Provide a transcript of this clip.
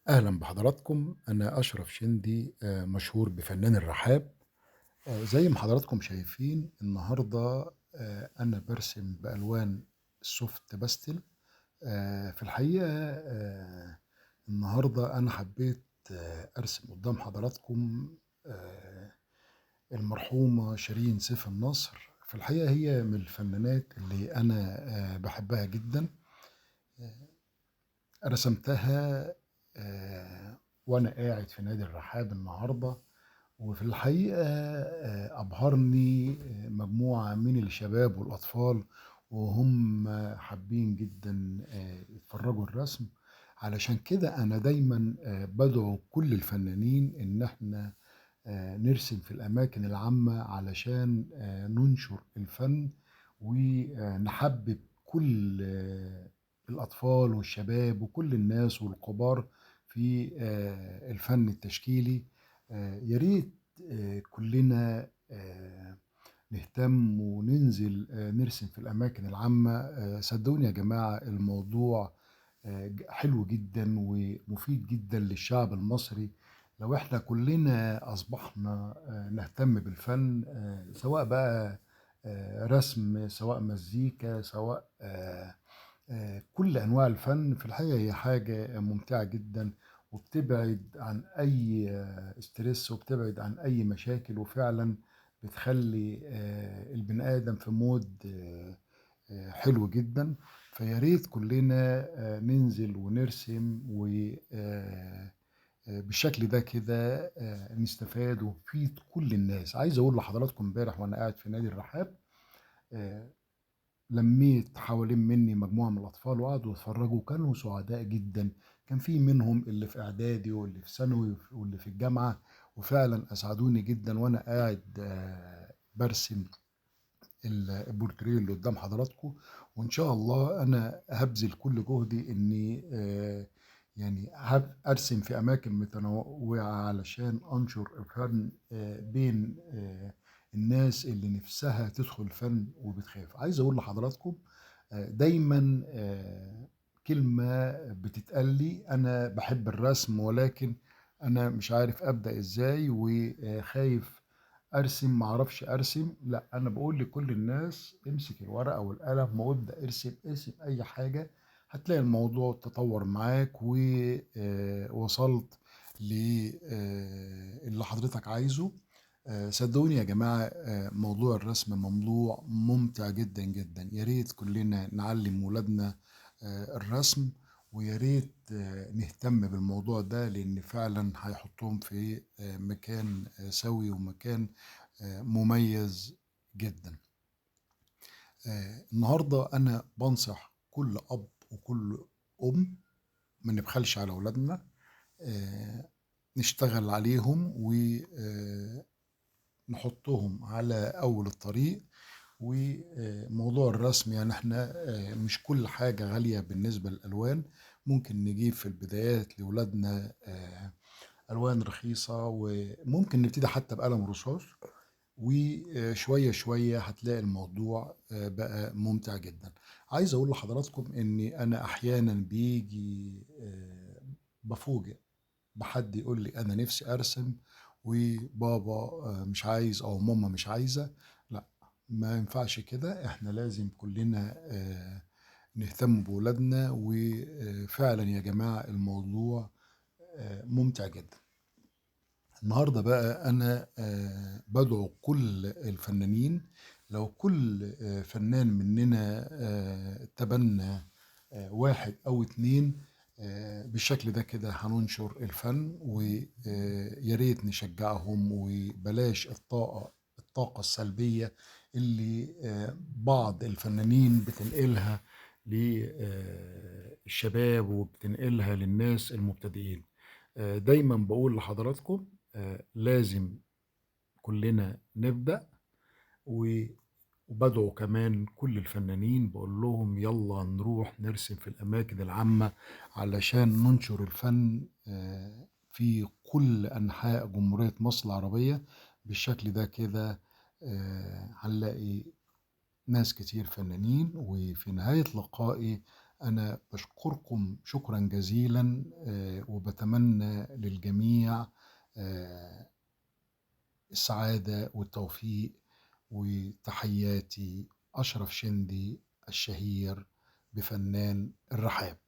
أهلا بحضراتكم. أنا أشرف شندي، مشهور بفنان الرحاب. زي ما حضراتكم شايفين النهاردة، أنا برسم بألوان soft pastel. في الحقيقة، النهاردة أنا حبيت أرسم قدام حضراتكم المرحومة شيرين سيف النصر. في الحقيقة هي من الفنانات اللي أنا بحبها جدا. رسمتها وأنا قاعد في نادي الرحاب النهاردة، وفي الحقيقة أبهرني مجموعة من الشباب والأطفال وهم حابين جدا يتفرجوا الرسم. علشان كده أنا دايما بدعو كل الفنانين إن احنا نرسم في الأماكن العامة علشان ننشر الفن ونحبب كل الأطفال والشباب وكل الناس والكبار في الفن التشكيلي. يا ريت كلنا نهتم وننزل نرسم في الأماكن العامة. صدقوني يا جماعة، الموضوع حلو جدا ومفيد جدا للشعب المصري لو احنا كلنا أصبحنا نهتم بالفن، سواء بقى رسم، سواء مزيكا، سواء كل أنواع الفن. في الحقيقة هي حاجة ممتعة جدا وبتبعد عن أي stress وبتبعد عن أي مشاكل، وفعلا بتخلي البني آدم في mood حلو جدا. فيا ريت كلنا ننزل ونرسم و بالشكل ده كده نستفاد ونفيد كل الناس. عايز اقول لحضراتكم امبارح وانا قاعد في نادي الرحاب، لميت حوالين مني مجموعة من الأطفال وقعدوا يتفرجوا، كانوا سعداء جدا. كان في منهم اللي في إعدادي واللي في ثانوي واللي في الجامعة، وفعلا أسعدوني جدا وأنا قاعد برسم البورتريه اللي قدام حضراتكم. وإن شاء الله أنا هبذل كل جهدي إني يعني أرسم في أماكن متنوعة علشان أنشر الفن بين الناس اللي نفسها تدخل الفن وبتخاف. عايز أقول لحضراتكم دايما كلمة بتتقال لي: أنا بحب الرسم ولكن أنا مش عارف أبدأ إزاي وخايف أرسم، معرفش أرسم. لا، أنا بقول لكل الناس امسك الورقة والقلم وابدأ ارسم، ارسم أي حاجة، هتلاقي الموضوع تطور معاك ووصلت للي حضرتك عايزه. صدقوني يا جماعة، موضوع الرسم موضوع ممتع جدا جدا. يا ريت كلنا نعلم ولادنا الرسم، ويا ريت نهتم بالموضوع ده، لأن فعلا هيحطهم في مكان سوي ومكان مميز جدا. النهاردة أنا بنصح كل أب وكل أم ما نبخلش على أولادنا، نشتغل عليهم ونحطهم على أول الطريق. وموضوع الرسم يعني احنا مش كل حاجة غالية بالنسبة للألوان، ممكن نجيب في البدايات لأولادنا ألوان رخيصة، وممكن نبتدي حتى بقلم رصاص، وشوية شوية هتلاقي الموضوع بقى ممتع جدا. عايز أقول لحضراتكم إني أنا أحيانا بيجي بفوجئ بحد يقول لي أنا نفسي أرسم وبابا مش عايز أو ماما مش عايزة. لا، ما ينفعش كده، احنا لازم كلنا نهتم بولادنا. وفعلا يا جماعة الموضوع ممتع جدا. النهاردة بقى أنا بدعو كل الفنانين، لو كل فنان مننا تبنى واحد أو اتنين بالشكل ده كده هننشر الفن. ويا ريت نشجعهم وبلاش الطاقة السلبية اللي بعض الفنانين بتنقلها للشباب وبتنقلها للناس المبتدئين. دايما بقول لحضراتكم لازم كلنا نبدأ، وبدعو كمان كل الفنانين بقول لهم يلا نروح نرسم في الأماكن العامة علشان ننشر الفن في كل أنحاء جمهورية مصر العربية. بالشكل ده كده هنلاقي ناس كتير فنانين. وفي نهاية لقائي أنا بشكركم شكرا جزيلا، وبتمنى للجميع السعادة والتوفيق. وتحياتي أشرف شندي الشهير بفنان الرحاب.